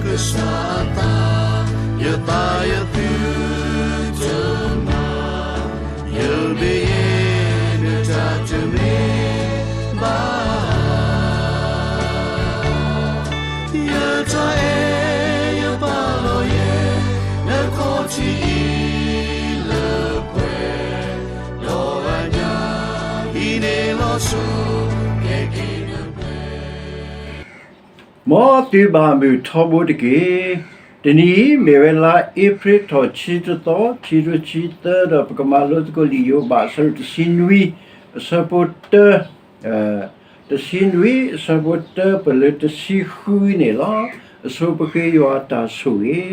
ကစၢ်အသး, ယသးယသုတမၤ, ယမ့ၢ်ယဲ နတၢ်တမ့ၢ်ဘၣ် ယတၢ်အဲၣ်ယပာ်လီၤယဲ နခီၣ်ထံးအံၤလၢပှဲၤ, ဒီးအညၣ်အံၤန့ၣ်လီၤဆီ ကဲက့ၤလၢပှဲၤ မ်သုဘၣ်မုာ်ထီဘိတက့ၢ်. တနံၤအံၤမ့ၢ်ဝဲလါအ့ဖြ့ၣ်ထီၣ်ဆံတသီ, ခံကထိခံဆံသၢ ဒီးပကမၤလိသကိးလံာ်ယိၤဘး အဆၢဒိၣ်တဆံနွံ, အဆၢဖိတၢ, တဆံနွံ အဆၢဖိတၢ ပလၢတဆံဃုန့ၣ်လီၤ. အဆိပဃ့ယွၤအတၢ်ဆိၣ်ဂ့ၤ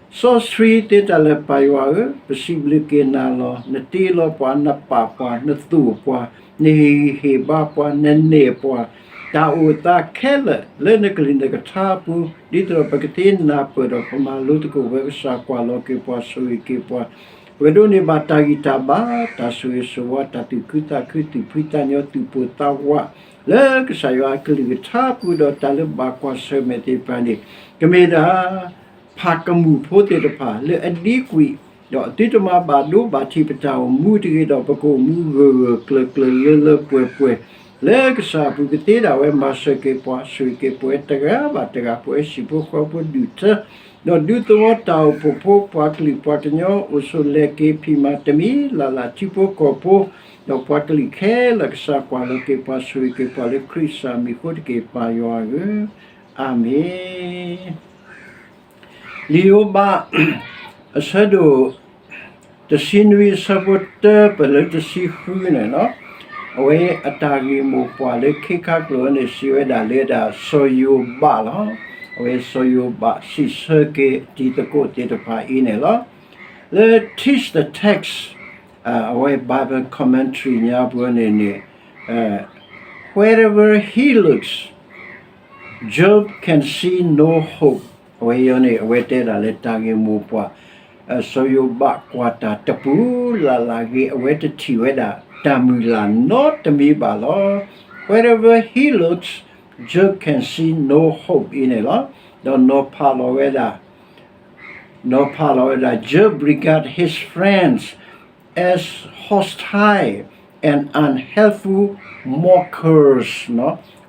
စီဆှံသ့တၢ်လၢပၢ်ယွၤဧၢ, ပစံးဘျုးက့ၤနၤလီၤ. နတ့လီၤပှၤ, နပာ်ပှၤ, နသိၣ်ပှၤ, နဟ့ၣ်ဂံၢ်ဟ့ၣ်ဘါပှၤ, နနဲၣ်ပှၤ တၢ်အိၣ်သးခဲလၢာ်လၢနကလုၢ်နကထါအပူၤ, ဒ်သိးဒီးပကသ့နၢ်ပၢၢ်ဒီးပမၤလိသကိးဝဲ ကစၢ်ကွၢ်လီၤက့ၤပှၤ ဆိၣ်ဂ့ၤက့ၤပှၤ, ပကဒိးန့ၢ်ဘၣ်တၢ်ဂံၢ်တၢ်ဘါ, တၢ်ဆိၣ်ဂ့ၤဆိၣ်ဝါ, တၢ်သူၣ်ခုသးခု, သူၣ်ဖှံသးညီ, သူၣ်ပိၢ်သးဝး, လၢကစၢ်ယွၤအကလုၢ်ကထါအပူၤ ဒီးတၢ်လၢဘၣ်ကွၢ်ဆၢၣ်မဲာ်သ့ၣ်တဖၣ်န့ၣ် ကမ့ၢ်ဒၣ် ဖးကမူၣ်ဖိသ့ၣ်တဖၣ်လၢအဒံကွံာ်, ဒီးသုတမၤဘၣ်ဒိဘၣ်ထံးပတၢ်အိၣ်မူတဂ့ၤဒီး ပကအိၣ်မူဂၢၢ်ဂၢၢ်ကျၢၤကျၢၤလၢလၢပှဲၤပှဲၤ, လၢကစၢ်အပူၤကသ့ဒၣ်ဝဲ မၤစၢၤက့ၤပှၤ ဆိၣ်ဂ့ၤက့ၤပှၤတဂၤဘၣ်တဂၤ ပဝဲဟံၣ်ဖိဃီဖိဒူၣ်ထၢ ဒီးဒူသဝီတၢ်အိၣ်ဖှိၣ်ဖိ ပှၤကလုာ်ပှၤကညီ အိၣ်ဆိးလဲၤက့ၤဖံးမၤတမံၤလၢ်လၢ် ထံဖိကီၢ်ဖိ ဒီးပှၤကလုာ်ခဲလၢာ် ကစၢ်ကွၢ်လီၤက့ၤပှၤ ဆိၣ်ဂ့ၤက့ၤပှၤလၢခရံာ်ကစၢ်မံၤအဃိတက့ၢ် ပၢ်ယွၤဧၢ, အၤမ့ၣ်. လံာ်ယိၤဘး အဆၢဒိၣ် တဆံနွံ အဆၢဖိတၢ ပလၢတဆံဃုန့ၣ်လီၤ. အဝဲအတၢ်ဂ့ၢ်မိၢ်ပှၢ်လၢခ့ခါကျိာ်န့ၣ် စံးဝဲဒၣ်လၢဒၣ်စီၤယိၤဘးလီၤ. အဝဲစီၤယိၤဘးစံးဆၢက့ၤတံၤသကိးသ့ၣ်တဖၣ်အံၤန့ၣ်လီၤ. လၢ Teach the Text အဝဲ Bible Commentary ညါပူၤန့ၣ်န့ၣ် Wherever he looks, Job can see no hope. အဝဲအံၤန့ၣ် အဝဲတဲဒၣ်လၢတၢ်ဂ့ၢ်မိၢ်ပှၢ် စီၤယိၤဘးကွၢ်တၢ်တပူၤလၢ်လၢ်ဂ့ၤ အဝဲတထံၣ်ဝဲဒၣ်တၢ်မုၢ်လၢ်နီတမံၤဘၣ်လီၤ. Wherever he looks, Job can see no hope အံၤန့ၣ်လီၤ. ဒီးနီၤဖးလီၤဝဲဒၣ် နီၤဖးလီၤဝဲဒၣ် Job regard his friends as hostile and unhelpful mockers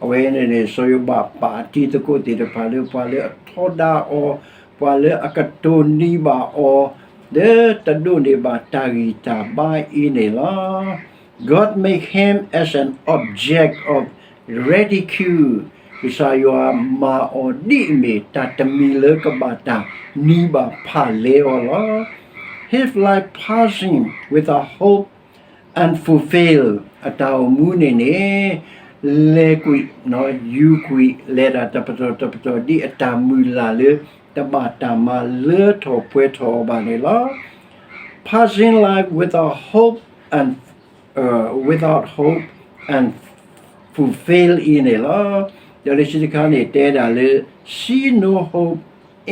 အဝဲန့ၣ်န့ၣ် စီၤယိၤဘးပာ်အတံၤသကိးသ့ၣ်တဖၣ်လၢ ပှၤလၢအထီဒါအီၤ, ပှၤလၢအကတိၤနံၤဘၣ်အီၤ, လၢတဒိးန့ၢ်ဘၣ်တၢ်ဂံၢ်တၢ်ဘါအံၤန့ၣ်လီၤ. God make him as an object of ridicule. ကစၢ်ယွၤမၤအီၤဒ်အမ့ၢ်တၢ်တမံၤလၢကဘၣ်တၢ်နံၤဘၣ်ဖးလဲအီၤလီၤ. His life passing without hope and fulfill. အတၢ်အိၣ်မူန့ၣ်န့ၣ် လဲၤကွံာ် ယူၤကွံာ် လဲၤဒၣ်တပတီၢ်တပတီၢ် ဒ်အတၢ်မုၢ်လၢ်လၢ တဘၣ်တၢ်မၤလၢထီၣ်ပှဲၤထီၣ်အီၤဘၣ်န့ၣ်လီၤ. Passing life without hope and, without hope and fulfill အံၤန့ၣ်လီၤ. ဒီးလၢခံတခါန့ၣ် တဲဒၣ်လၢ see no hope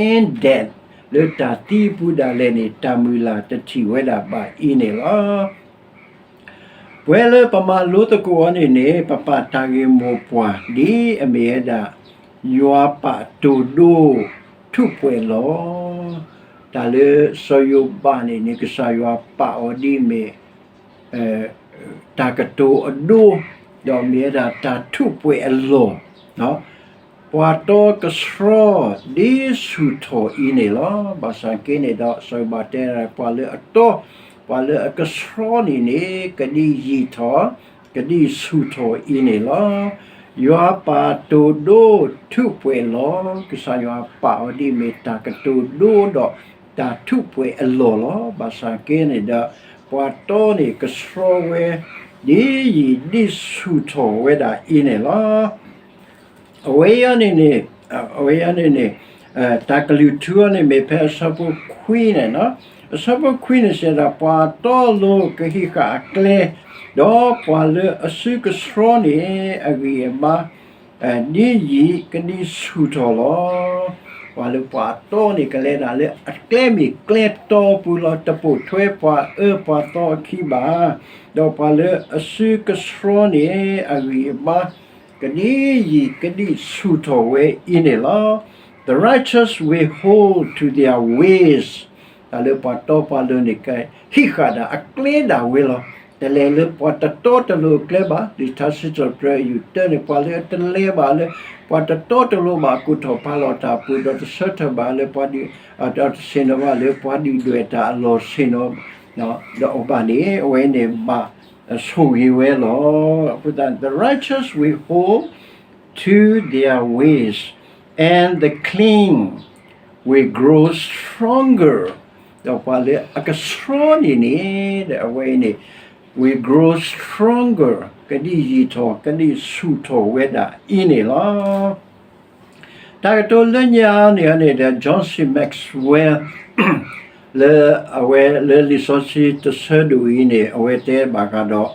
in death လၢတၢ်သံအပူၤဒၣ်လဲာ်န့ၣ် တၢ်မုၢ်လၢ်တထံၣ်ဝဲဒၣ်ဘၣ်အံၤန့ၣ်လီၤ. ပဝဲလၢပမၤလိသကိးအီၤန့ၣ်န့ၣ် ပပာ်တၢ်ဂ့ၢ်မိၢ်ပှၢ် ဒ်အမ့ၢ်ဝဲဒၣ် ယွၤပာ်တိၤဒိ ထူးပှဲၤလီၤ. တၢ်လၢစီၤယိၤဘးန့ၣ်န့ၣ် ကစၢ်ယွၤပာ်အီၤဒ်အမ့ၢ် တၢ်ကတိၤအဒိ ဒီးမ့ၢ်ဝဲဒၣ်တၢ်ထူးပှဲၤအလီၢ် ပှၤတီကဆှီ ဒ်ဆူၣ်ထီၣ်အံၤန့ၣ်လီၤ. ဘၣ်ဆၣ်က့န့ၣ်ဒီး စီၤယိၤဘးတဲ ပှၤလၢအတီ ပှၤလၢအကဆှီန့ၣ်န့ၣ် ကဒံယံာ်ထီၣ် ကဒံဆူၣ်ထီၣ်အံၤန့ၣ်လီၤ. ယွၤပာ်တိၤဒိထူးပှဲၤလီၤ. ကစၢ်ယွၤပာ်အီၤဒ်အမ့ၢ်တၢ်ကတိၤဒိဒီးတၢ်ထူးပှဲၤအလီၢ်လီၤ. ဘၣ်ဆၣ်က့န့ၣ်ဒီး ပှၤတီန့ၣ်ကဆှီဝဲ ဒ်ယံာ်ဒ်ဆူၣ်ထီၣ်ဝဲဒၣ်အံၤန့ၣ်လီၤ. အဝဲအံၤန့ၣ်န့ၣ် အဝဲအံၤန့ၣ်န့ၣ် တၢ်ကလုၢ်ထူအီၤန့ၣ်မ့ၢ်ဖဲအဆၢဖိခွံန့ၣ်လီၤ. အဆၢဖိခွံန့ၣ်စံးဒၣ် ပှၤတီလိၤကဟံးဃာ်အကျဲ ဒီးပှၤလၢအစုကဆှီန့ၣ် အဂံၢ်အဘါ ဒ်ယံာ်ကဒံဆူၣ်ထီၣ်လီၤ. ပှၤလၢပှၤတီန့ၣ် ကလဲၤဒၣ်လၢအကျဲမ့ၢ်ကျဲတီပူၤလီၤ. တပိာ်ထွဲပှၤအၢပှၤသီအခံဘၣ်. ဒီးပှၤလၢအစုကဆှီန့ၣ် အဂံၢ်အဘါ ကဒံယံာ်ကဒံဆူၣ်ထီၣ်ဝဲအံၤန့ၣ်လီၤ. The righteous will hold to their ways. တၢ်လၢပှၤတီပှၤလိၤန့ၣ် ကဟံးဃာ်ဒၣ်အကျဲဒၣ်ဝဲလီၤ. တလဲၤလၢပှၤတတီတလိၤအကျဲဘၣ်, လံာ်ထါစံးထီၣ်ပတြၢၤ ယူၢ်တၢန့ၣ် ပှၤလၢအတလဲၤဘၣ်လၢ ပှၤတတီတလိၤဘၣ် ကိးထီၣ်ဖးလီၤတၢ်ပူၤ ဒီးတဆၢထၢၣ်ဘၣ်လၢပှၤဒုး, ဒီးတဆ့ၣ်နီၤဘၣ်လၢပှၤဒုၣ်ဒွဲၣ်တၢ်အလီၢ်ဆ့ၣ်နီၤ ဒီးအီၤဘၣ်န့ၣ် အဝဲန့ၣ်ဘၣ်ဆိၣ်ဂ့ၤဝဲလီၤ. အဃိသတး the righteous will hold to their ways, and the clean will grow stronger. ဒီးပှၤလၢအကဆှီန့ၣ်န့ၣ် အဝဲအံၤန့ၣ် will grow stronger, ကဒုးယံာ်ထီၣ် ကဒုးဆူၣ်ထီၣ်ဝဲဒၣ်အံၤန့ၣ်လီၤ. တၢ်ကတိၤလၢညါန့ၣ်န့ၣ်ဒီး John C Maxwell လၢအဝဲလၢလံာ်စီဆှံတဆၢဒိၣ်အံၤန့ၣ် အဝဲတဲဘၣ်ဃးဒီး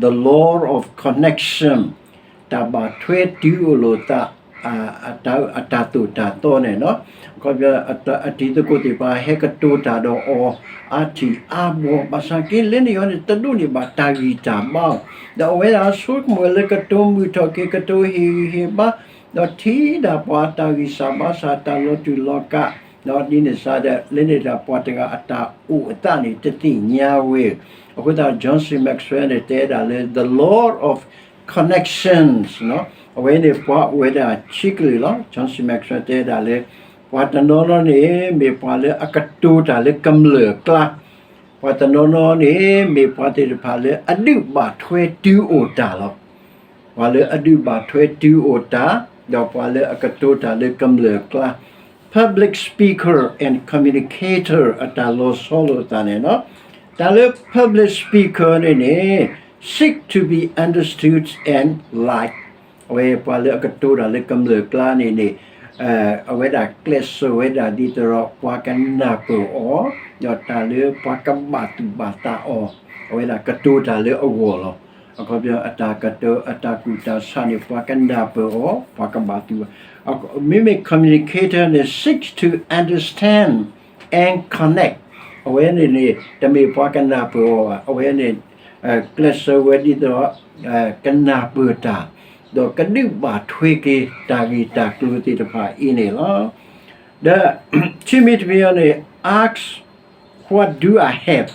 the law of connection, တၢ်ဘၣ်ထွဲတုၤအိၣ်လိာ်သး အတၢ်သိၣ်တၢ်သီန့ၣ်လီၤ. အခီပညီ အတံၤသကိးသ့ၣ်တဖၣ်ဟဲကတိၤတၢ်ဒီးအီၤ အါထံၣ်အါဘီ ဘၣ်ဆၣ်က့လၢန့ၣ်အီၤန့ၣ် တဒိးန့ၢ်ဘၣ်တၢ်ဂံၢ်တၢ်ဘါအီၤ, ဒီးအဝဲဒၣ်ဆိကမိၣ်လၢကတိၤမုာ်ထီၣ်က့ၤ ကတိၤဟ့ၣ်ဂံၢ်ဟ့ၣ်ဘါ ဒီးထံၣ်ဒၣ်ပှၤအတၢ်ဂံၢ်စၢ်ဘါစၢ် တၢ်လီၤတူာ်လီၤကာ်, ဒီးဒ်န့ၣ်စ့ၢ်ဒီး လၢန့ၣ်ဒီးပှၤတဂၤအတၢ်အိၣ်အသးန့ၣ် တသ့ၣ်ညါဝဲ. အဃိသတး John C Maxwell န့ၣ် တဲဒၣ်လၢ the law of connections အဝဲန့ၣ်ပှၤအိၣ်ဝဲဒၣ်ခံကလုာ်လီၤ. John C Maxwell တဲဒၣ်လၢ ပှၤတနီၤနီၤန့ၣ် မ့ၢ်ပှၤလၢအကတိၤတၢ်လၢကမျၢၢ်အကျါ, ပှၤတနီၤနီၤန့ၣ် မ့ၢ်ပှၤသ့ၣ်တဖၣ်လၢအဒုးဘၣ်ထွဲတုၤအိၣ်တၢ်လီၤ. ပှၤလၢအဒုးဘၣ်ထွဲတုၤအိၣ်တၢ်, ဒီးပှၤလၢအကတိၤတၢ်လၢကမျၢၢ်အကျါ, public speaker and communicator အတၢ်လီၤဆီလိာ်သးန့ၣ်လီၤ. တၢ်လၢ public speaker န့ၣ်န့ၣ် seek to be understood and liked. အဝဲပှၤလၢအကတိၤတၢ်လၢကမျၢၢ်အကျါန့ၣ်န့ၣ် အဝဲဒၣ်ကျဲးစၢးဝဲဒၣ်ဒ်သိးဒီး ပှၤကနၢ်ပၢၢ်အီၤ, ဒီးတၢ်လၢပှၤကဘၣ်သူၣ်ဘၣ်သးအီၤ, အဝဲဒၣ်ကတိၤတၢ်လၢအဂီၢ်လီၤ. အခီပညီ အတၢ်ကတိၤ အတၢ်ကူၣ်တၢ်ဆးန့ၣ် ပှၤကနၢ်ပၢၢ်အီၤ, ပှၤကဘၣ်သူၣ်ဘၣ်, မ့မ့ၢ် communicator န့ၣ် seek to understand and connect. အဝဲန့ၣ်န့ၣ် တမ့ၢ်ပှၤကနၢ်ပၢၢ်အီၤဘၣ်, အဝဲန့ၣ် ကျဲးစၢးဝဲဒ်သိး ကနၢ်ပၢၢ်တၢ်, ဒီးကဒုးဘၣ်ထွဲက့ၤတၢ်ဂ့ၢ်တၢ်ကျိၤသ့ၣ်တဖၣ်အံၤန့ၣ်လီၤ. ဒီး ခံမံၤတမံၤအံၤန့ၣ် ask, what do I have?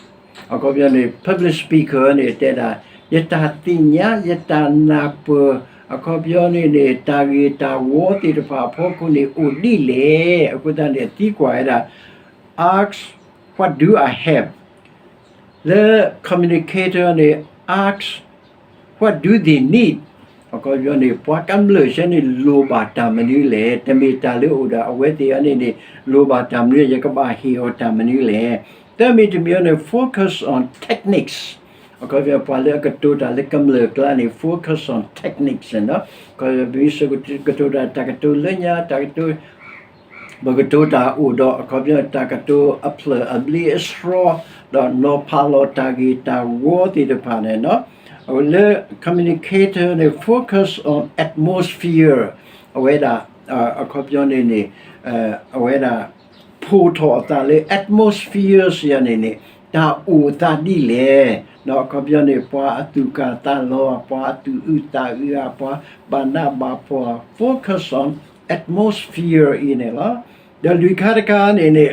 အခီပညီန့ၣ် public speaker န့ၣ် တဲဒၣ် ယတၢ်သ့ၣ်ညါ ယတၢ်နၢ်ပၢၢ် အခီပညီန့ၣ်န့ၣ် တၢ်ဂ့ၢ်တၢ်ဝီသ့ၣ်တဖၣ်အဖီခိၣ်န့ၣ် အိၣ်ဒ်လဲၣ်. အဃိသတးန့ၣ် သံကွၢ်ဝဲဒၣ် ask, what do I have? လၢ communicator န့ၣ် ask, what do they need? အခီပညီန့ၣ် ပှၤကမျၢၢ်ဆၢန့ၣ် လိၣ်ဘၣ်တၢ်မနုၤလဲၣ်. တမ့ၢ်တၢ်လၢအိၣ်ဒီးအဝဲသ့ၣ်အံၤန့ၣ်န့ၣ် လိၣ်ဘၣ်တၢ်မနုၤလဲၣ်, ယကဘၣ်ဟ့ၣ်အီၤတၢ်မနုၤလဲၣ်. သၢမံၤတမံၤအံၤန့ၣ် focus on techniques. အခီပညီ ပှၤလၢအကတိၤတၢ်လၢကမျၢၢ်အကျါန့ၣ် focus on techniques န့ၣ်လီၤ. အခီပညီ ပမ့ၢ်စ့ၢ်ကီးကတိၤတၢ် တၢ်ကတိၤလၢညါ တၢ်ကတိၤ ပကတိၤတၢ်အိၣ်ဒီး အခီပညီ တၢ်ကတိၤအဖျၢၣ်အဘျ့အဆှီ, ဒီးနီၤဖးလီၤတၢ်ဂ့ၢ်တၢ်ဝီသ့ၣ်တဖၣ်န့ၣ်လီၤ. လၢ communicator န့ၣ် focus on atmosphere အဝဲဒၣ် အခီပညီန့ၣ်န့ၣ် အဝဲဒၣ် ဖီၣ်ထီၣ်အသးလၢ atmosphere စံးယၤန့ၣ်န့ၣ် တၢ်အိၣ်အသးဒ်လဲၣ်. အခီပညီန့ၣ် ပှၤအသူၣ်ကၢ်သးလီၤ, ပှၤအသူၣ်အုးသးအုးဧါ, ပှၤဘၣ်နးဘၣ်ဖှီၣ်ဧါ, focus on atmosphere အံၤန့ၣ်လီၤ. ဒီးလွံၢ်ခါတခါန့ၣ်န့ၣ်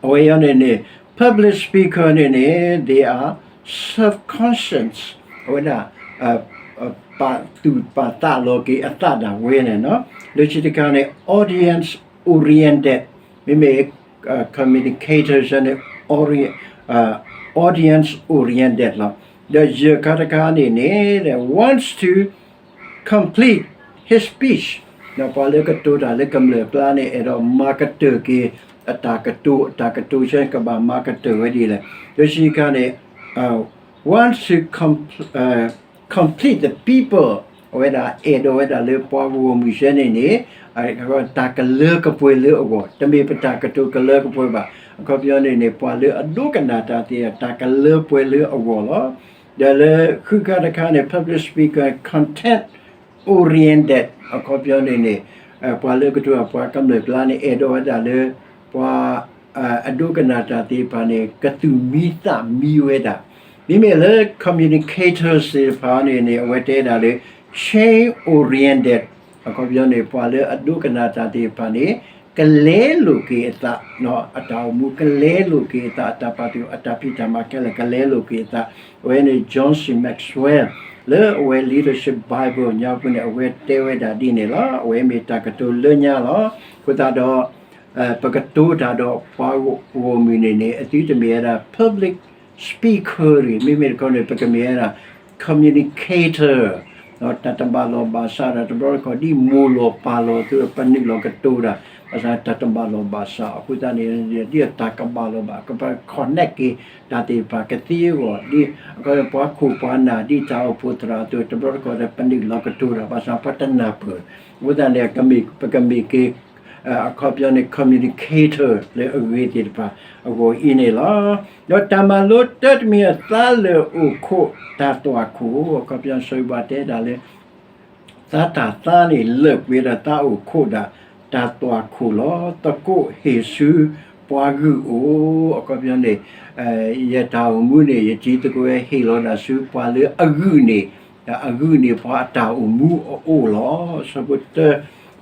အဝဲအံၤန့ၣ်န့ၣ် public speaker န့ၣ်န့ၣ် they are self-conscious အဝဲဒၣ် ပာ်သူၣ်ပာ်သးလီၤက့ၤအသးဒၣ်ဝဲန့ၣ်လီၤ. လၢခံတခါန့ၣ် audience oriented မ့မ့ၢ် communicators န့ၣ် audience oriented လီၤ. ဒီးယဲၢ်ခါတခါန့ၣ်န့ၣ် wants to complete his speech ပှၤလၢကတိၤတၢ်လၢကမျၢၢ်အကျါန့ၣ် အဲၣ်ဒိးမၤကတၢၢ်က့ၤ အတၢ်ကတိၤ အတၢ်ကတိၤဆၢ ကဘၣ်မၤကတၢၢ်ဝဲဒ်လဲၣ်. လၢခံတခါန့ၣ် wants to complete the people အဝဲဒၣ်အဲၣ်ဒိးဝဲဒၣ်လၢပှၤဂီၢ်မုၢ်ဆၢန့ၣ်န့ၣ် တၢ်ကလၢကပှဲၤလၢအဂီၢ်, တမ့ၢ်ပတၢ်ကတိၤကလၢကပှဲၤဘၣ်. အခီပညီန့ၣ်န့ၣ် ပှၤလၢအဒိကနၣ်တၢ်သ့ၣ်တဖၣ် တၢ်ကလၢပှဲၤလၢအဂီၢ်လီၤ. ဒီးလၢဃုခါတခါန့ၣ် public speaker content oriented အခီပညီန့ၣ်န့ၣ် ပှၤလၢကတိၤတၢ်ပှၤကမျၢၢ်အကျါန့ၣ် အဲၣ်ဒိးဝဲဒၣ်လၢ ပှၤ အဒိကနၣ်တၢ်သ့ၣ်တဖၣ်န့ၣ် ကသူၣ်မံသးမံဝဲဒၣ်. မ့မ့ၢ်လၢ communicators သ့ၣ်တဖၣ်န့ၣ်န့ၣ် အဝဲတဲဒၣ်လၢ change oriented အခီပညီန့ၣ် ပှၤလၢအဒိကနၣ်တၢ်သ့ၣ်တဖၣ်န့ၣ် ကလဲလိာ်က့ၤအသး, အတၢ်အိၣ်မူကလဲလိာ်က့ၤအသး, အတၢ်ပာ်သူၣ်အတၢ်ဖံးတၢ်မၤခဲလၢာ်ကလဲလိာ်က့ၤအသး, အဝဲန့ၣ် John C Maxwell လၢအဝဲ Leadership Bible ညါပူၤန့ၣ် အဝဲတဲဝဲဒၣ်ဒ်န့ၣ်လီၤ. အဝဲမ့ၢ်တၢ်ကတိၤလၢညါလီၤ. အဃိသတးဒီး ပကတိၤတၢ်ဒီးပှၤဂီၢ်မုၢ်န့ၣ်န့ၣ် အသုတမ့ၢ်ဝဲဒၣ် public speaker တဂ့ၤ, မ့မ့ၢ်တခီန့ၣ် ပကမ့ၢ်ဝဲဒၣ် communicator, တၢ်တဘၣ်လီၤဘၣ်စးဒီးတဘျီတခီၣ် ဒ်မိၢ်လီၤပၢ်လီၤအသိး ပနုာ်လီၤကတိၤတၢ် ဘၣ်ဆၣ်တၢ်တဘၣ်လီၤဘၣ်စးအဃိသတးန့ၣ် ဒ်အတၢ်ကဘၣ်လီၤဘၣ် ကဘၣ် connect က့ၤ တၢ်သ့ၣ်တဖၣ်ကသ့အဂီၢ် ဒ် ပှၤခိၣ်ပှၤနၢ် ဒ်တၢ်အိၣ်ဖှိၣ်သရၣ်အသိး တဘျီတခီၣ်ဒီး ပနုာ်လီၤကတိၤတၢ် ဘၣ်ဆၣ်ပှၤတနၢ်ပၢၢ် အဃိသတးန့ၣ် ပကမ့ၢ်က့ၤ အခီပညီန့ၣ် communicator လၢအဂ့ၤသ့ၣ်တဖၣ်အဂီၢ်အံၤန့ၣ်လီၤ. ဒီးတၢ်မၤလိတၢတမံၤ အသါလၢာ်အိၣ်ခိးတၢ်သွၣ်ခိၣ်, အခီပညီစီၤယိၤဘးတဲဒၣ်လၢ သါတၢ်သါန့ၣ် လၢာ်ကွံာ်ဝဲဒၣ်သါအိၣ်ခိးဒၣ် တၢ်သွၣ်ခိၣ်လီၤ. သကိးဟ့ၣ်ဆူပှၤဂုၢ်အိၣ်, အခီပညီန့ၣ် ယတၢ်အိၣ်မူန့ၣ် ယတံၤသကိးဝဲဟ့ၣ်လီၤဒၣ်ဆူပှၤလၢအဂုၢ်န့ၣ်, အဂုၢ်န့ၣ်ပှၤအတၢ်အိၣ်မူအအိၣ်လီၤ. အဆၢဖိတၢ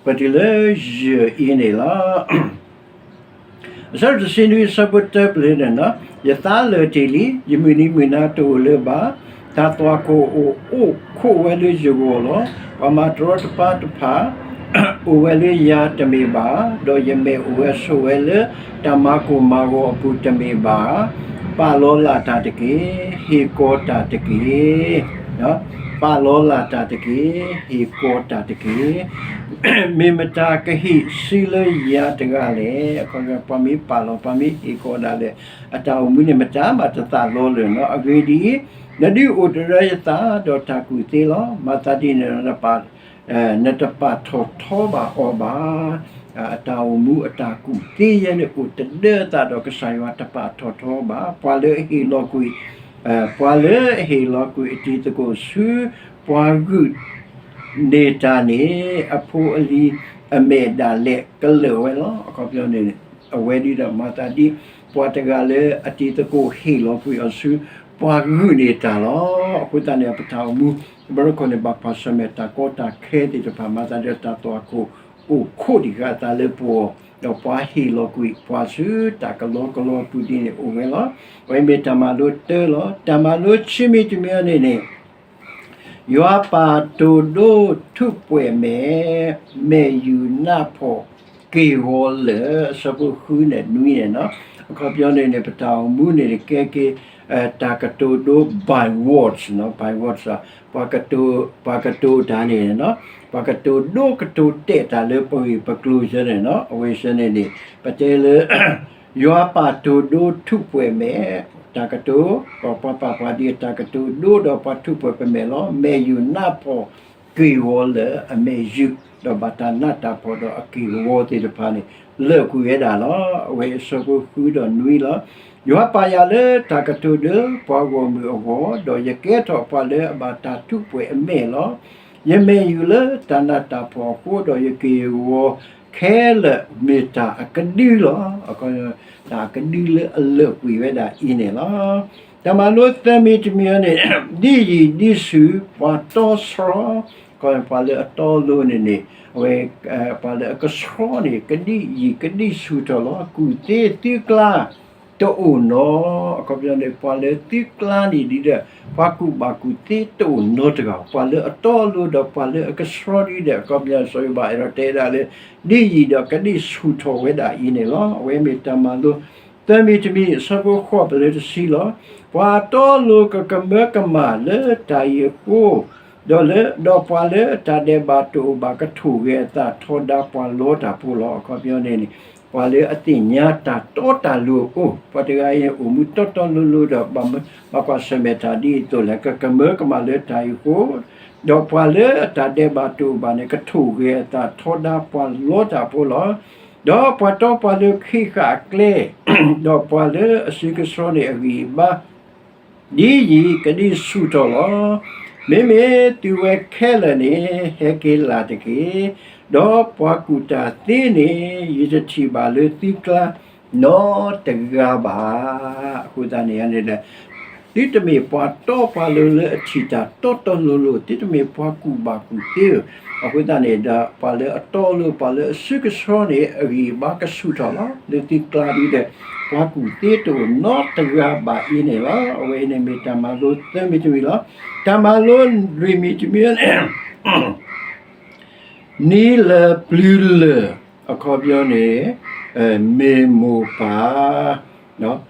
ပတုၤလၢယဲၢ်အံၤန့ၣ်လီၤ. အဆၢတဆံနွံ အဆၢဖိတၢပလၢၢ်န့ၣ်, ယသါလၢာ်တ့ၢ်လံ, ယမုၢ်နံၤမုၢ်နၤတအိၣ်လၢၤဘၣ်, တၢ်သွၣ်ခိၣ်အိၣ်အိၣ်ခိးဝဲလၢယဂီၢ်လီၤ. ပှၤမၤတရီတပါတဖၣ် အိၣ်ဝဲလၢယၤတမ့ၢ်ဘၣ်, ဒီးယမဲာ်အိၣ်ဝဲဆိးဝဲလၢတၢ်မၤကိၢ်မၤဂီၤအပူၤတမ့ၢ်ဘၣ်. ပာ်လီၤလၢ်တၢ်တက့ၢ်, ဟ့ၣ်ကီၤတၢ်တက့ၢ်. ပာ်လီၤလၢ်တၢ်တက့ၢ်, ဟ့ၣ်ကီၤတၢ်တက့ၢ်. မ့ၢ်မတၤကဟ့ၣ်စုလၢယၤတဂၤလဲၣ်. အခီပညီပှၤမ့ၢ်ပာ်လီၤ ပှၤမ့ၢ်ဟ့ၣ်ကီၤဒၣ်လဲာ် အတၢ်အိၣ်မူန့ၣ် မတၤမးတသးလီလၢာ်နီၤ. အဂ့ၢ်ဒ်အံၤ, နဒုးအိၣ်တရၢယသး ဒီးတၢ်ကူၣ်သ့လီၤ. မၤသးဒ်န့ၣ် နတပာ်ထီၣ်ထီဘၣ်အီၤဘၣ်. အတၢ်အိၣ်မူအတၢ်ကူၣ်သ့ယဲန့ၣ် အိၣ်တဒၢအသးဒီးကစၢ်ယွၤ တပာ်ထီၣ်ထီဘၣ်. ပှၤလၢအဟ့ၣ်လီၤကွံာ် ပှၤလၢအဟ့ၣ်လီၤကွံာ်အတံၤသကိးဆူပှၤဂုၢ်န့ၢ်တၢ်န့ၣ် အဖိအလံၤအမဲာ်ဒၣ်လဲာ်ကလၢာ်ဝဲလီၤ. အခီပညီန့ၣ် အဝဲဒၣ်ဒီးမၤသးဒ် ပှၤတဂၤလၢအတံၤသကိးဟ့ၣ်လီၤကွံာ်အီၤဆူ ပှၤဂုၢ်န့ၢ်တၢ်လီၤ. အဃိသတးန့ၣ် ပတၢ်အိၣ်မူ တဘျီတခီၣ်န့ၣ် ဘၣ်ကွၢ်ဆၢၣ်မဲာ်တၢ်ကီတၢ်ခဲသ့ၣ်တဖၣ် မၤသးဒီးတၢ်သွၣ်ခိၣ်အိၣ်ခိးတံၢ်ဃာ်အသးလၢပဂီၢ်, ဒီးပှၤဟ့ၣ်လီၤကွံာ်ပှၤဆူတၢ်ကလီကလီအပူၤဒ်န့ၣ်အိၣ်ဝဲလီၤ. အဝဲမ့ၢ်တၢ်မၤလိတၢလီၤ. တၢ်မၤလိဆံမံၤတမံၤန့ၣ်န့ၣ် ယွၤပာ်တိၤဒိထူးပှဲၤမဲာ်, မဲာ်ယူၢ်နးဖှီၣ်က့ၢ်ဂီၤလၢာ် အဆၢဖိဃုန့ၣ်နွံန့ၣ်နီၤ. အခီပညီန့ၣ်န့ၣ် ပတၢ်အိၣ်မူန့ၣ် ကဲက့ၤ တၢ်ကတိၤဒိ by words နီၤ, by words ပှၤကတိၤ ပှၤကတိၤတၢ်န့ၣ်နီၤ, ပှၤကတိၤဒိကတိၤတဲာ်တၢ်လၢပဂ့ၢ်ပကျိၤစ့ၢ်န့ၣ်နီၤ. အဝဲစ့ၢ်န့ၣ်န့ၣ် ပတဲလၢ ယွၤပာ်တိၤဒိထူးပှဲၤမဲာ်, တၢ်ကတိၤ, ပှၤပာ်ပှၤဒ်အတၢ်ကတိၤဒိဒီးပှၤထူးပှဲၤပမဲာ်လီၤ. မဲာ်ယူၢ်နးဖှီၣ်က့ၢ်ဂီၤလၢာ်အမဲာ်ယူၢ်, ဒီးဘၣ်တၢ်နးတၢ်ဖှီၣ်ဒီးအက့ၢ်ဂီၤသ့ၣ်တဖၣ်န့ၣ် လၢာ်ကွံာ်ဝဲဒၣ်လီၤ. အဝဲအဆၢဖိဃုဒီးနွံလီၤ. ယွၤပာ်ယၤလၢတၢ်ကတိၤဒိပှၤဂီၢ်မုၢ်အဂီၢ်, ဒီးယကဲထီၣ်ပှၤလၢအဘၣ်တၢ်ထူးပှဲၤအမဲာ်လီၤ. ယမဲာ်ယူၢ်လၢတၢ်နးတၢ်ဖှီၣ်အဃိ, ဒီးယက့ၢ်ဂီၤခဲလၢာ်မ့ၢ်တၢ်အကဒုလီၤ. တၢ်အကဒုလၢအလၢာ်ကွံာ်ဝဲဒၣ်အံၤန့ၣ်လီၤ. တၢ်မၤလိသၢမံၤတမံၤန့ၣ် ဒ်ယံာ်ဒ်ဆူၣ်ပှၤတီဆှီ, ပှၤလၢအတီအလိၤန့ၣ်န့ၣ် အဝဲ ပှၤလၢအကဆှီန့ၣ် ကဒံၣ်ယံာ်ကဒံၣ်ဆူၣ်ထီၣ်လီၤ. ကူၣ်သ့သုကျါ တအိၣ်နီၤ. အခီပညီန့ၣ် ပှၤလၢသုကျါန့ၣ်ဒ်ဒီး ပှၤကူၣ်ဘၣ်ကူၣ်သ့တအိၣ်နီတဂၤ, ပှၤလၢအတီအလိၤဒီးပှၤလၢအကဆှီဒ်ဒီး အခီပညီစီၤယိၤဘးအဲၣ်ဒိးတဲဒၣ်လၢ ဒ်ယံာ်ဒီးကဒံၣ်ဆူၣ်ထီၣ်ဝဲဒၣ်အံၤန့ၣ်လီၤ. အဝဲမ့ၢ်တၢ်မၤလိ သၢမံၤတမံၤ အဆၢဖိဃိးပလၢတဆံလီၤ. ပှၤတီအလိၤကကမၢကမၣ်လၢတၢ်အံၤအဃိ, ဒီးလၢ ဒီးပှၤလၢတၢ်ဒဲးဘးတအိၣ်ဘၣ်ကထိၣ်ဂဲၤအသးထီဒါပှၤလီတၢ်ဖိလီၤ. အခီပညီန့ၣ်န့ၣ် ပှၤလၢအသ့ၣ်ညါတၢ်တီတၢ်လိၤအအိၣ်, ပှၤတဂၤအံၤန့ၣ် အိၣ်မူတီတီလိၤလိၤဒီး ဘၣ်ကွၢ်ဆၢၣ်မဲာ်တၢ်ဒ်အံၤအသိးလဲၣ် ကကမၢကမၣ်လၢတၢ်အံၤအဃိ, ဒီးပှၤလၢအတၢ်ဒဲးဘးတအိၣ်ဘၣ်န့ၣ် ကထိၣ်ဂဲၤအသးထီဒါပှၤလီတၢ်ဖိလီၤ. ဒီးပှၤတီပှၤလိၤခံဃာ်အကျဲ, ဒီးပှၤလၢအစုကဆှီန့ၣ်အဂံၢ်အဘါ ဒ်ယံာ်ကဒံၣ်ဆူၣ်ထီၣ်လီၤ. မ့မ့ၢ်သုဝဲခဲလၢာ်န့ၣ် ဟဲက့ၤလၢ်တက့ၢ်. ဒီးပှၤကူၣ်တၢ်သ့န့ၣ် ယတထံၣ်ဘၣ်လၢသုကျါနီတဂၤဘၣ်. အဃိသတးန့ၣ်န့ၣ်ဒီး သုတမ့ၢ်ပှၤတီပှၤလိၤလၢအထံၣ်တၢ်တီတီလိၤလိၤ, သုတမ့ၢ်ပှၤကူၣ်ဘၣ်ကူၣ်သ့ဧၢ, အဃိသတးန့ၣ်ဒီး ပှၤလၢအတီအလိၤ ပှၤလၢအစုကဆှီန့ၣ် အဂံၢ်အဘါကဆူၣ်ထီၣ်လီၤ. လၢသုကျါဒုဒီး ပှၤကူၣ်သ့တအိၣ်နီတဂၤဘၣ်အံၤန့ၣ်လီၤ. အဝဲအံၤန့ၣ်မ့ၢ်တၢ်မၤလိသၢမံၤတမံၤလီၤ. တၢ်မၤလိလွံၢ်မံၤတမံၤန့ၣ် နံၤလၢပျုၤလၢၢ် အခီပညီန့ၣ် မ့ၢ်မိၢ်ပၢ်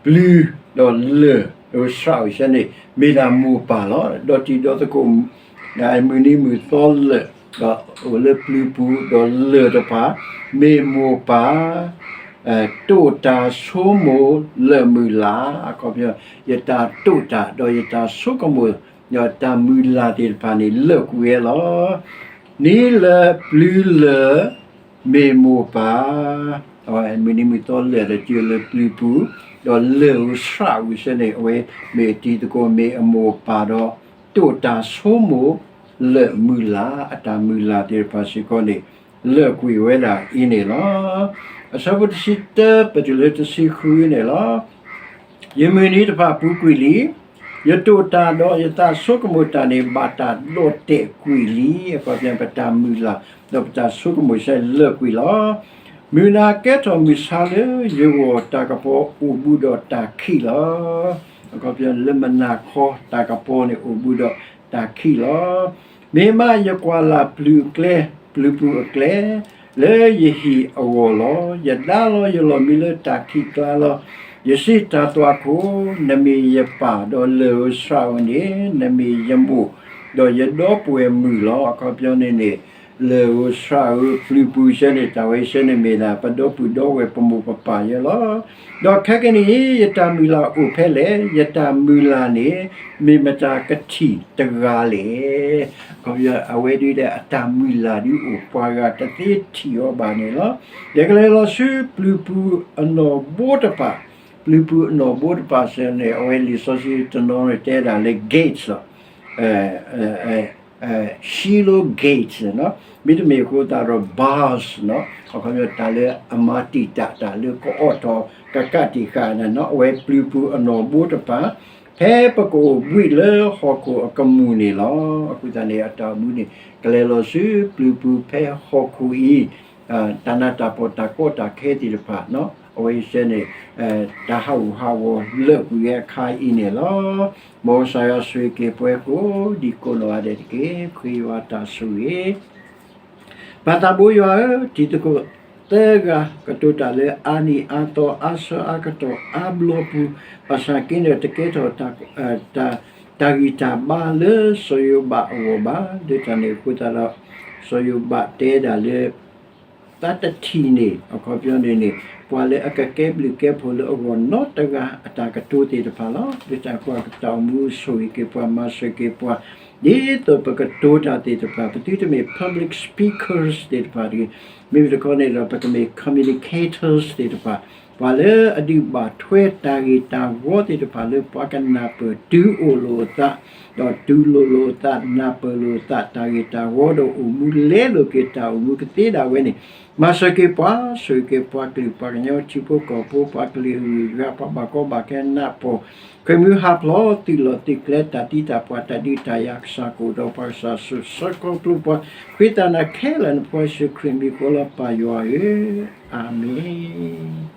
ပျုၤဒီးလၢၢ် စှၤဝံၤစဲန့ၣ် မ့ၢ်ဒၣ်မိၢ်ပၢ်လီၤ. ဒီးတံၤဒီသကိး မုၢ်နံၤမုၢ်သီလၢာ် ဒီးအိၣ်လၢပျုၤပူၤ ဒီးလၢၢ်တဖၣ် မ့ၢ်မိၢ်ပၢ် တိာ်တၢ်ဆိကမိၣ်လၢာ်မုၢ်လၢ် အခီပညီ ယတၢ်တိာ်တၢ် ဒီးယတၢ်ဆိကမိၣ် ဒီးတၢ်မုၢ်လၢ်သ့ၣ်တဖၣ်န့ၣ် လၢာ်ကွံာ်ဝဲလီၤ. နံၤလၢပျုၤလၢၢ် မ့ၢ်မိၢ်ပၢ် မုၢ်နံၤမုၢ်သီလၢာ်ဒီး တုၤလၢပျုၤပူၤ ဒီးလၢၢ်ဧိၤစှၤဝံၤစဲန့ၣ် အဝဲမ့ၢ်တံၤသကိး မ့ၢ်အမိၢ်ပၢ်ဒီး တိာ်တၢ်ဆိကမိၣ်လၢာ်မုၢ်လၢ် အတၢ်မုၢ်လၢ်သ့ၣ်တဖၣ်စ့ၢ်ကီးန့ၣ် လၢာ်ကွံာ်ဝဲဒၣ်အံၤန့ၣ်လီၤ. အဆၢဖိတဆံတၢ ပတုၤလၢတဆံဃုန့ၣ်လီၤ. ယမုၢ်နံၤတဖၣ်ပူၤကွံာ်လံ. ယတိာ်တၢ်ဒီးယသးဆိကမိၣ်တၢ်န့ၣ် ဘၣ်တၢ်ဒီၣ်တဲာ်ကွံာ်လံ. အခီပညီ ပတၢ်မုၢ်လၢ် ဒီးပတၢ်ဆိကမိၣ်စဲလၢာ်ကွံာ်လီၤ. မုၢ်နၤကဲထီၣ်မုၢ်ဆါလၢယဂီၢ် တၢ်ကပီၤအိၣ်ဘူးဒီးတၢ်ခံးလီၤ. အခီပညီ လၢမုၢ်နၤခီ တၢ်ကပီၤန့ၣ်အိၣ်ဘူးဒီးတၢ်ခံးလီၤ. မ့ၢ်မးယကွၢ်လၢ်ပျုၤအကျဲ, ပျုၤပူၤအကျဲ လၢယဟံၣ်အဂီၢ်လီၤ. ယဒါလီၤယလီၢ်မံလၢတၢ်ခံးကျါလီၤ. ယစံးတၢ်သွၣ်ခိၣ်, နမ့ၢ်ယပၢ်, ဒီးလၢၢ်ဧိၤစှၤဧိၤန့ၣ် နမ့ၢ်ယမိၢ်, ဒီးယဒီပုၢ်ဝဲၢ်မုၣ်လီၤ. အခီပညီန့ၣ်န့ၣ် လၢၢ်ဧိၤစှၤဧိၤပျုၤပူၤစဲန့ၣ် တၢ်ဝဲစဲန့ၣ်မ့ၢ်ဒၣ် ပဒီပုၢ်ဒီဝဲၢ်ပမိၢ်ပပၢ်ယဲလီၤ. ဒီးခဲကနံၣ်အံၤ ယတၢ်မုၢ်လၢ်အိၣ်ဖဲလဲၣ်, ယတၢ်မုၢ်လၢ်န့ၣ် မ့ၢ်မတၤကထံၣ်တဂၤလဲၣ်. အခီပညီ အဝဲဒုဒီးအတၢ်မုၢ်လၢ်ဒုအိၣ် ပှၤဂၤတသ့ထံၣ်အီၤဘၣ်န့ၣ်လီၤ. ယကလဲၤလီၤဆူပျုၤပူၤအနီၣ်ဘိတဖၣ်, ပျုၤပူၤအနီၣ်ဘိတဖၣ်စဲန့ၣ် အဝဲလံာ်စီဆှံတနီၤန့ၣ်တဲဒၣ်လၢ gates လီၤ. Shiloh gates န့ၣ်, မ့တမ့ၢ်အဃိသတးဒီး bars န့ၣ်, အခီပညီ တၢ်လၢအမၤတံာ်တာ်တၢ်လၢကအီၣ်ထီၣ်ကကးတံာ်ဃာ်န့ၣ်, အဝဲပျုၤပူၤအနီၣ်ဘိတဖၣ် ဖဲပကအိၣ်ဘှံးလၢဟီၣ်ခိၣ်အကမူၣ်န့ၣ်လီၤ. အဃိသတးန့ၣ် အတၢ်အိၣ်မူန့ၣ် ကလဲၤလီၤဆူပျုၤပူၤဖဲဟီၣ်ခိၣ်အံၤ တၢ်နးတၢ်ဖှီၣ်တၢ်ကီတၢ်ခဲသ့ၣ်တဖၣ်န့ၣ်, အဝဲစဲန့ၣ် တၢ်ဟးဂူာ်ဟးဂီၤလၢာ်ကွံာ်ဝဲအခါအံၤန့ၣ်လီၤ. မ်ကစၢ်ယွၤဆိၣ်ဂ့ၤက့ၤပှၤကိးဒံးကိးနီၢ်ဂၤဒဲးတက့ၢ်. ခရံာ်ယွၤတၢ်ဆိၣ်ဂ့ၤ ပၢ်သးဘိယွၤဧၢ, တံၤသကိးသၢဂၤ ကတိၤတၢ်လၢအါနံၤအါသီ အါဆၢအါကတီၢ်အါဘျီပူၤ, ဘၣ်ဆၣ်က့န့ၣ် တကဲထီၣ် တၢ်ဂံၢ်တၢ်ဘါလၢစီၤယိၤဘးအဂီၢ်ဘၣ်. လၢတၢ်န့ၣ်အဃိသတးဒီး စီၤယိၤဘးတဲဒၣ်လၢ သးတထံၣ်န့ၣ် အခီပညီန့ၣ်န့ၣ် ပှၤလၢအကကဲဘျုးကဲဖှိၣ်လၢအဂီၢ်နီတဂၤအတၢ်ကတိၤသ့ၣ်တဖၣ်လီၤ. လၢတၢ်ကွၢ်ကတၢၢ်အိၣ်မူဆိၣ်ဂ့ၤက့ၤပှၤ မၤစၢၤက့ၤပှၤ ဒ်သိးပကတိၤတၢ်သ့ၣ်တဖၣ် ပသုတမ့ၢ် public speakers သ့ၣ်တဖၣ်တဂ့ၤ, မ့မ့ၢ်တခီန့ၣ်ဒီး ပကမ့ၢ် communicators သ့ၣ်တဖၣ်, ပှၤလၢအဒုးဘၣ်ထွဲတၢ်ဂ့ၢ်တၢ်ဝီသ့ၣ်တဖၣ်လၢပှၤကနၢ်ပၢၢ်တုၤအိၣ်လိာ်အသး, ဒီးတူၢ်လိာ်လိာ်အသး နၢ်ပၢၢ်လိာ်အသး တၢ်ဂ့ၢ်တၢ်ဝီဒီးအိၣ်မူလဲလိာ်က့ၤတၢ်အိၣ်မူကသ့ဒၣ်ဝဲန့ၣ်, မၤစၢၤက့ၤပှၤ ဆိၣ်ဂ့ၤက့ၤပှၤကလုာ်ပှၤကညီထံဖိကီၢ်ဖိ ပှၤကလုာ်ဂုၤဂၤ ပှၤဘၣ်ကီဘၣ်ခဲနးပၢၢ် ဃ့ၢ်မှံဟးဖျိး သုးလီၢ်သုးကျဲ တၢ်သံတၢ်ပှၢ် တၢ်ဒုးတၢ်ယၤ ကစၢ်ကအိၣ်ဒီးပှၤကစၢ်ဆူၣ်ဆၢကိးပူၤပှၤ ဃ့သးနာ်ခဲလၢာ်န့ၣ် ပၢ်ယ့ၣ်ၡူးခရံာ်မံၤဃိလီၤ ပၢ်ယွၤဧၢ, အၤမ့ၣ်.